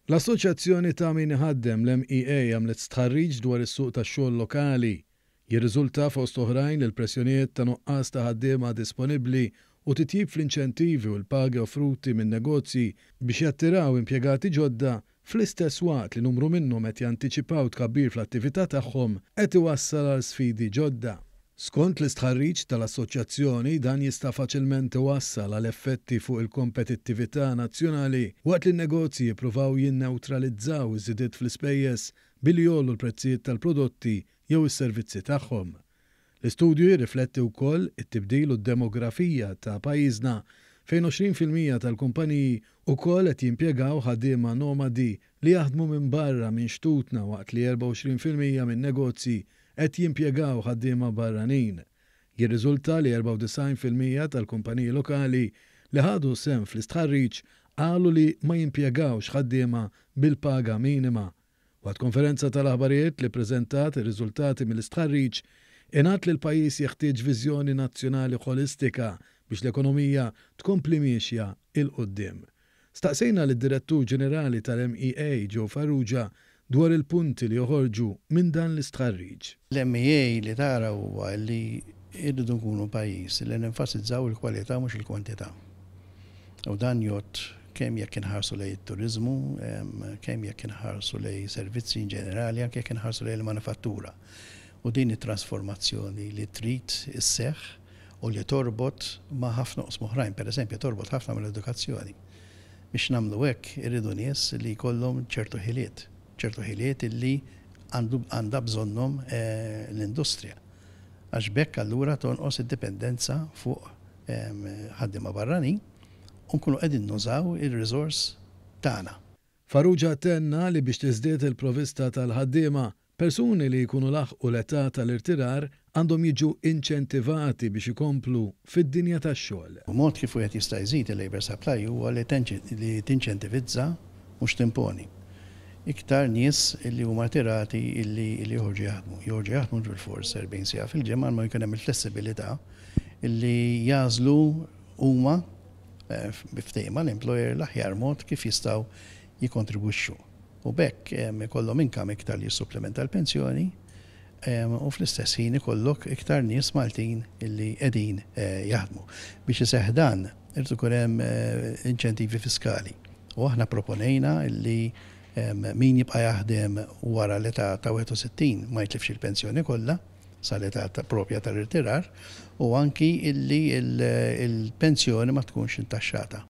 L-Assoċjazzjoni ta' Min Iħaddem, l-MEA, għamlet stħarriġ dwar is-suq tax-xogħol lokali. Jirriżulta fost oħrajn li l-pressjonijiet ta' nuqqas ta' ħaddiema disponibbli u titjib fl-inċentivi u l-pagi offruti min-negozji biex jattiraw impjegati ġodda fl-istess waqt li numru minnhom qed jantiċipaw tkabbir fl-attività tagħhom qed iwassal għal sfidi ġodda. Skont l-istħarriġ tal-Assoċjazzjoni, dan jista' faċilment iwassal għal effetti fuq il-kompetittività nazzjonali waqt li n-negozji jippruvaw jinnewtralizzaw iż-żidiet fl-ispejjeż billi jgħollu l-prezzijiet tal-prodotti jew is-servizzi tagħhom. L-istudju jirrifletti wkoll it-tibdil u d-demografija ta' pajjiżna fejn 20% tal-kumpaniji wkoll qed jimpjegaw ħaddiema nomadi li jaħdmu minn barra minn xtutna waqt li 24% min-negozji qed jimpjegaw ħaddiema barranin. Jirriżulta li 94% tal-kumpaniji lokali li ħadu sehem fl-istħarriġ qalu li ma jimpjegawx ħaddiema bil-paga minima. Waqt konferenza tal-aħbarijiet li ppreżentat ir-riżultati mill-istħarriġ, ingħad li l-pajjiż jeħtieġ viżjoni nazzjonali ħolistika biex l-ekonomija tkompli miexja 'l quddiem. Staqsejna lid-Direttur Ġenerali tal-MEA, Joe Farrugia, dwar il-punti li joħorġu minn dan l-istħarriġ. L-MEA li tara huwa li rridu nkunu pajjiż li nenfasizzaw il-kwalità mhux il-kwantità. U dan jgħodd kemm jekk inħarsu lejn it-turiżmu, kemm jekk inħarsu lejn servizzi in ġenerali, anke jekk inħarsu lejn il-manifattura. U din it-trasformazzjoni li trid isseħħ u li torbot ma' ħafna oqsma oħrajn, pereżempju torbot ħafna mal-edukazzjoni. Biex nagħmlu hekk irridu nies li jkollhom ċertu ħiliet, ċertu ħiliet illi għandu għandha bżonnhom l-industrija. Għax b'hekk allura tonqos id-dipendenza fuq ħaddiema barranin u nkunu qegħdin nużaw ir-riżors tagħna. Farrugia tenna li biex tiżdied il-provista tal-ħaddiema, persuni li jkunu laħqu l-età tal-irtirar għandhom jiġu inċentivati biex ikomplu fid-dinja tax-xogħol. Mod kif wieħed jista' jżid il-labour supply huwa li tinċentivizza mhux timponi iktar nies li huma rtirati illi joħorġu jaħdmu. Joħorġu jaħdmu mhux bilfors 40 siegħa fil-ġimgħa imma jkun hemm il-flessibilità illi jagħżlu huma bi ftehim mal-employer l-aħjar mod kif jistgħu jikkontribwixxu. U b'hekk ikollhom income iktar li jissupplementa l-pensjoni u fl-istess ħin ikollok iktar nies Maltin illi qegħdin jaħdmu. Biex iseħħ dan irid ikun hemm inċentivi fiskali. U aħna proponejna illi min jibqa' jaħdem wara l-età ta' 61 ma jitlifx il-pensjoni kollha sal-età propja tal-irtirar u anki illi l-pensjoni ma tkunx intaxxata.